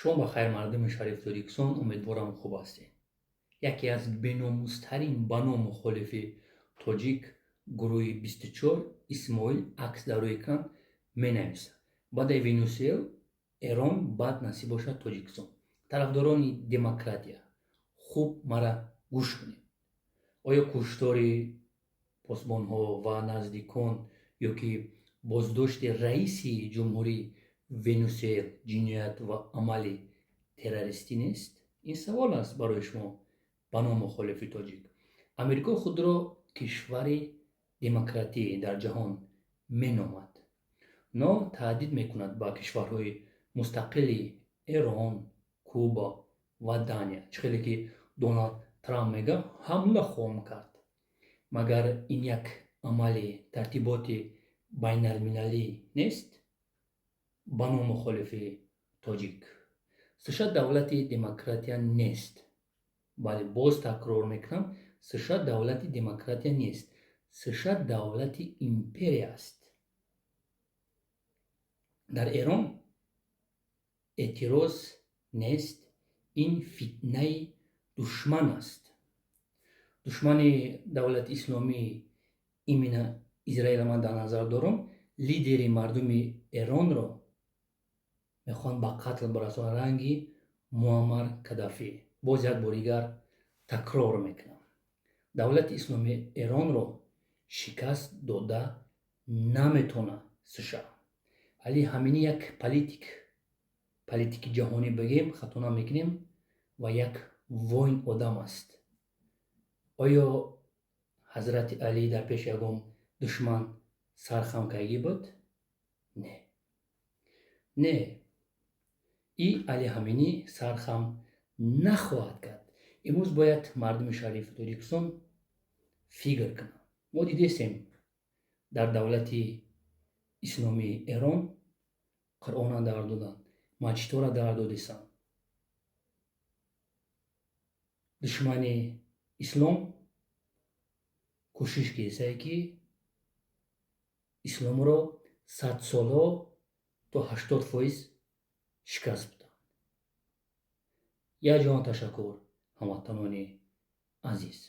Шумо ба хайр, мардуми шариф Тоҷикистон, умедворам, хуб ҳастед. Яке аз беномустарин ба ном мухолифи тоҷик, гурӯҳи 24, Исмоил, акс дар рӯи экран, менависад: баъдаи Венесуэл Эрон, баъд насиб бошад, Тоҷикистон. Тарафдорони демократия, хуб мара гӯш кунед. Оё куштори посбонҳо ва наздикон ё ки боздошти раиси ҷумҳурии Венесуэл ҷиноят ва амали террористӣ нест? Ин савол аст барои шумо, ба ном мухолифи тоҷик. Амрико худро кишвари демократӣ дар ҷаҳон меномад, но таҳдид мекунад ба кишварҳои мустақили Эрон, Куба ва Дания. Чӣ хеле ки Доналд Трамп мега, ҳамла хоҳам кард. Магар ин як амали тартиботи байналмилалӣ нест, ба ном мухолифи тоҷик? США давлати демократия нест. Бале, боз такрор мекунам: США давлати демократия нест, США давлати империя аст. Дар Эрон эътироз нест, ин фитнаи душман аст. Душмани давлати исломӣ именно Израила ман дар назар дорам. Лидери мардуми Эронро мехоҳанд ба қатл барасонанд, ранги Муаммар Кадафӣ. Боз як бор дигар такрор мекунам: давлати исломии Эронро шикаст дода наметавонад США. Али Ҳаминӣ як политик, политики ҷаҳонӣ бигем, хато намекунем, ва як воин одам аст. Оё Ҳазрати Алӣ дар пеши ягон душман сархам кайгӣ буд? Не, не, и Али Ҳаминӣ сархам нахоҳад кард. Имрӯз бояд мардуми шарифи Тоҷикистон фикр кунанд. Мо дидестем, дар давлати исломии Эрон Қуръона дар доданд, масҷидҳоро дар додистанд. Душмани ислом кӯшиш кардисае, ки исломро 100 солҳо то 80% шикаст буданд. Як ҷаҳон ташаккур, ҳамватанони азиз.